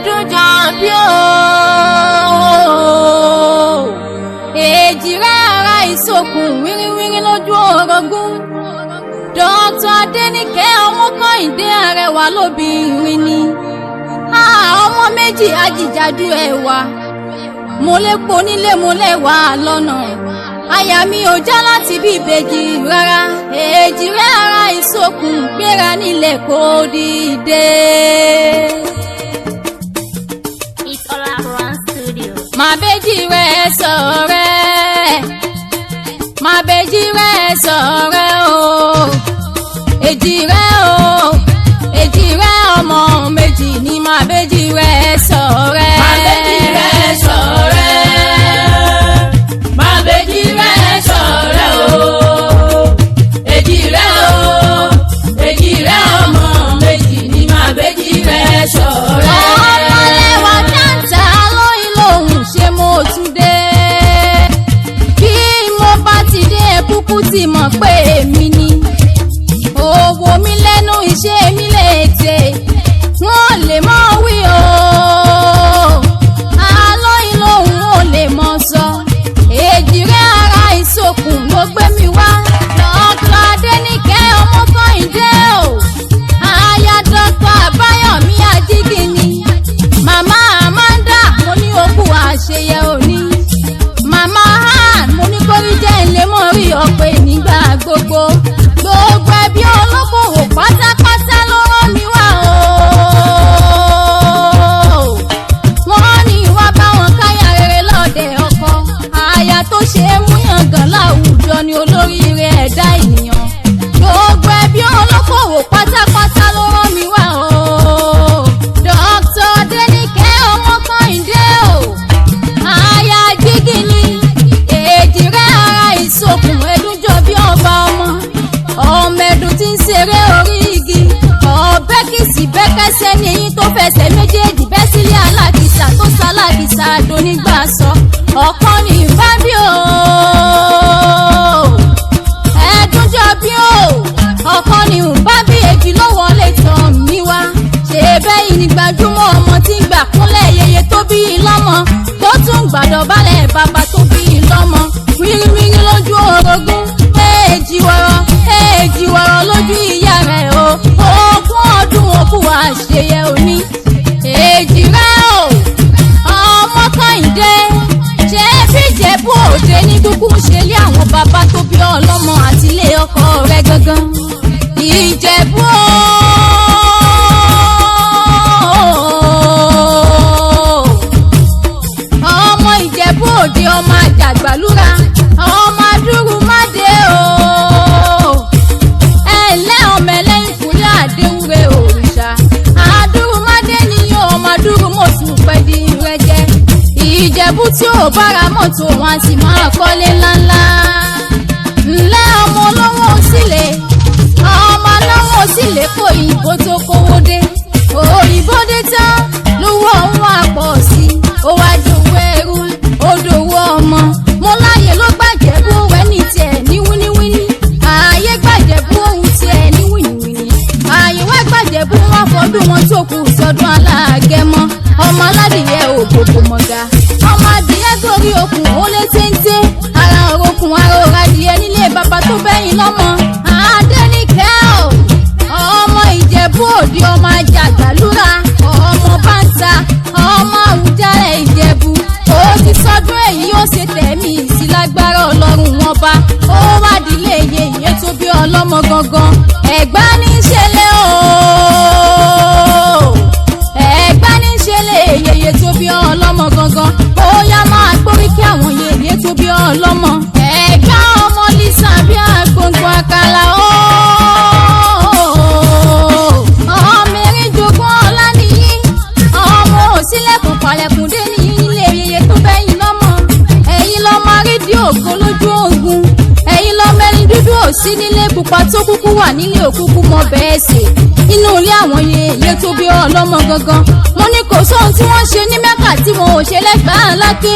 Ẹ̀dùnjọ́bí o, èjìrẹ́ ara ìsokùn wíríwírí lójú orogún. Dr. Adéníkẹ́ Ọmọkọ́yìndé arẹwà lóbìnrin ni. Ọmọ méjì ajìjàdù ẹ̀wà. Mo lépo nílé, mo lẹ́wà lọ́nà. Àyà mi ò já láti bí ìbejì rárá. Èjìrẹ́ ara ìsokùn gbéra nílẹ̀ kó dìde. It's Ola Quran Studio. Má bèjì rẹ̀ sọ̀rẹ́, má bèjì rẹ̀ sọ̀rẹ́ o, èjì rẹ̀ o, èjì rẹ̀ ọmọ méjì ni má bèjì rẹ̀ sọ̀rẹ́. Má bèjì rẹ̀ ṣọ̀rẹ́, má bèjì rẹ̀ ṣọ̀rẹ́ o, èjì rẹ̀ o, èjì rẹ̀ ọmọ méjì ni má bèjì rẹ̀ ṣọ̀rẹ́. Ọmọlẹ́wà dáńtà lóyún lòun ṣe mo tún dé. Bí mo bá ti dé, kúkú ti mọ̀ pé èmi ni. Òwò mi lẹ́nu, iṣẹ́ mi lè tè, wọ́n lè mọ̀ wí o. Alóyún lòun ò lè mọ̀ sọ. Èjìrẹ́ ara ìsokùn ló gbé mi wá. Dr. Adéníkẹ́ Ọmọkọ́yìndé o, aya Dr. Àbáyọ̀mí Ajígìní. Màmá Amanda, mo ní okú àṣeyẹ òní. Màmá Han, mo ní kórí jẹ́ ilé mọ́ rí ọ̀pẹ nígbà gbogbo. Gbogbo ẹbí olókòwò pátápátá ló rán mi wá o. Wọ́n ní wá bá wọn káyà rere lọ́dẹ ọkọ. Aya tó ṣe é mú yangàn láwùjọ ni, olóríire ẹ̀dá ènìyàn. Gbogbo ẹbí olókòwò pátápátá ló rán mi wá o. Dr. Adéníkẹ́ Ọmọkọ́yìndé o, aya jígìní, èjìrẹ́ ara ìsokùn, ẹdúnjọ bí ọba ọmọ. Ọmọ ẹdùn tí ń ṣeré orí igi. Ọbẹ̀ kìsì bẹ́kẹ́sẹ́ ní eyín tó fẹsẹ̀ méjèèjì bẹ́ sílé alákìsà tó sálákìsà donígbà sọ. Ọ̀kan ní ìbábí o, ẹ̀ẹ́dúnjọ bí o, ọ̀kan ní ìbábí, èjì ló wọlé tán mi wá. Ṣe bẹ́yìn ní gbajúmọ̀ ọmọ tí ń gbà kúnlẹ̀ yeye tó bí i lọ́mọ, tó tún gbàdọ̀bálẹ̀ bàbá tó bí i lọ́mọ. Wíríwírí lójú orogún, èjì wọ̀rọ̀, èjì wọ̀rọ̀ lójú ìyá rẹ̀ o. Ogún ọdún òkú àṣeyẹ òní. Èjì rẹ̀ o, ọmọ Kọ́hìndé, ṣé bíjẹ̀bú òde ní kúkú ń ṣe lé àwọn bàbá tó bí ọlọ́mọ àti ilé ọkọ rẹ̀ gangan? Ìjẹ̀bú o, ọmọ Ìjẹ̀bú òde, ọmọ àjàgbàlúra, ọmọ adúrú mádé o. Ẹ ǹlẹ́, ọmọ ẹlẹ́yìn kúlẹ̀ àdéhùrẹ́ òrìṣà adúrú mádé ni ọmọ adúrú mọ̀tò pẹ̀dí rẹ jẹ́. Ìjẹ̀bú tí ò bára mọ́tò wọn a sì máa kọ́lé ńláńlá. Ńlẹ́ ọmọ olówó sílẹ̀, ọmọ olówó sílẹ̀ kó ìbò tó kówó dé. Òyìnbó dé tán lówó ọ̀hún àpọ̀ sí i, ó wá dòwó ẹrú, ó dòwó ọmọ. Mo láyè ló gbàjẹ́bú rẹ ní tiẹ̀ ní wíníwíní. Ààyè gbàjẹ́bú òun tiẹ̀ ní wíníwíní. Ààyè wá gbàjẹ́bú wọn fọdún wọn tó kù sọdún aláàgẹmọ. Ọmọ aládìyẹ òkòkò mọ̀gà, ọmọ adìyẹ gorí okùn ó lé téńté. Ara òrokùn ara òradìyẹ nílé bàbá tó bẹ́yìn lọ́mọ. Adéníkẹ́ o, ọmọ Ìjẹ̀bú òde, ọmọ ajàgbàlúra, ọmọ báńtà, ọmọ Àwùjalẹ̀ Ìjẹ̀bú. Ó ti sọdún èyí, ó ṣe tẹ̀mí sí lágbára Ọlọ́run wọn bá. Ó wá dílé yèyé tó bí ọlọ́mọ gangan. Ẹ̀gbá ní í ṣẹlẹ̀ o, ẹ̀gbá ní í ṣẹlẹ̀ yèyé tó bí ọlọ́mọ gangan. Bóyá máa gbórí kí àwọn yèyé tó bí ọlọ́mọ. Ẹ̀gbá ọmọ Lisa bí àgbòǹgbò àkàlà o, ọmọ erin jogún ọlá nìyí, ọmọ òsínlẹ̀kùn palẹ̀kùn dé ní ilé yeye tó bẹ́yìn lọ́mọ. Ẹ̀yin lọ́mọ arídìí ògo lójú ogun. Ẹ̀yin lọ́mọ ẹni dúdú òsí nílé pupa tó kúkú wà nílé òkúkú mọ bẹ́ẹ̀ sè inú ilé àwọn yeye tó bí ọlọ́mọ gangan. Mo ní kò sóhun tí wọ́n ṣe ní Mẹ́kà tí wọn ò ṣe lẹ́gbàá lákè.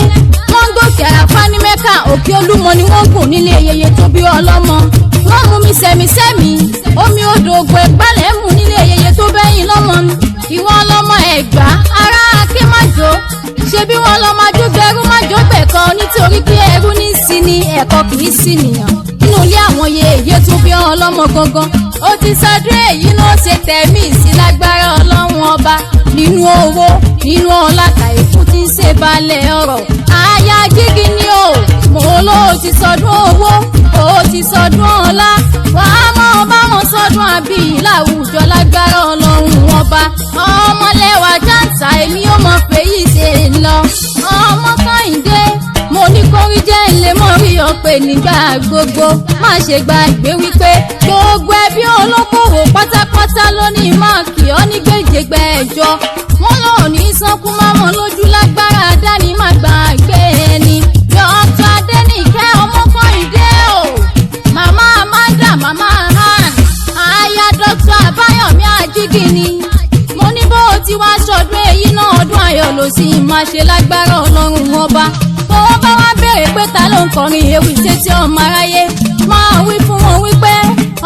Wọ́n ń gòkè Àràfá ní Mẹ́kà, òkè Olúmọ ni wọ́n gùn nílé yeye tó bí ọlọ́mọ. Wọ́n mú mi sẹ́mi-sẹ́mi omi odò ògùn ẹ̀gbálẹ̀ mú nílé yeye tó bẹ́yìn lọ́mọ. Ìwọ lọ́mọ Ẹ̀gbá ará. Ṣé bí wọ́n lọ máa jógbẹ́rú má jógbẹ̀kọ, nítorí pé ẹrú ní sí ni ẹ̀kọ́ kì í sí nìyàn. Nínú ilé àwọn yèyé tó bí ọlọ́mọ gangan, ó ti sọdún èyí náà ṣe tẹ̀mí sí lágbára Ọlọ́run Ọba. Nínú owó, nínú ọlá, kàìkú tí ń ṣe balẹ̀ ọ̀rọ̀. Aya gígí ni o, mo ló ti sọdún owó, ó ti sọdún ọlá. Wàá mọ̀ báwọn sọdún àbí láwùjọ lágbára Ọlọ́run Ọba. Ọmọlẹ́wà jáǹtà, èmi ó mọ̀ pé yìí ṣe ń lọ. Ọmọ Kẹ́hìndé, mo ní kórí jẹ́ ilé mọ́ rí ọ̀pẹ nígbà gbogbo. Má ṣe gbàgbé wípé gbogbo ẹbí olókòwò pátápátá ló ní máàkì ọ́ ní gbèjègbèjọ. Wọn lò ní sánkú máwọn lójú lágbára dání, má gbàgbé ẹni. Dr. Adéníkẹ́ ọmọ Kẹ́hìndé o, màmá Amanda, màmá Han, aya Dr. Àbáyọ̀mí Ajígìní, mo ní bó o ti wá sọdún èyí náà, ọdún ayọ̀ ló sì máa ṣe lágbára Ọlọ́run Ọba. Tó bá wá béèrè pé ta ló ń kọrin ewì sétí ọmọ aráyé, máa wí fún wọn wípé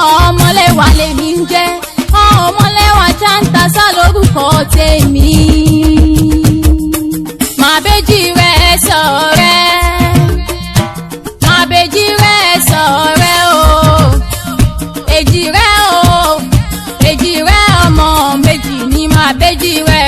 ọmọlẹ́wà lèmi ń jẹ́, ọmọlẹ́wà jáǹtà sá lórúkọ tèmi. Màbéjì rẹ̀ sọ̀rẹ́, màbéjì rẹ̀ sọ̀rẹ́ o, èjì rẹ̀ o, èjì rẹ̀ ọmọ méjì ni màbéjì rẹ̀.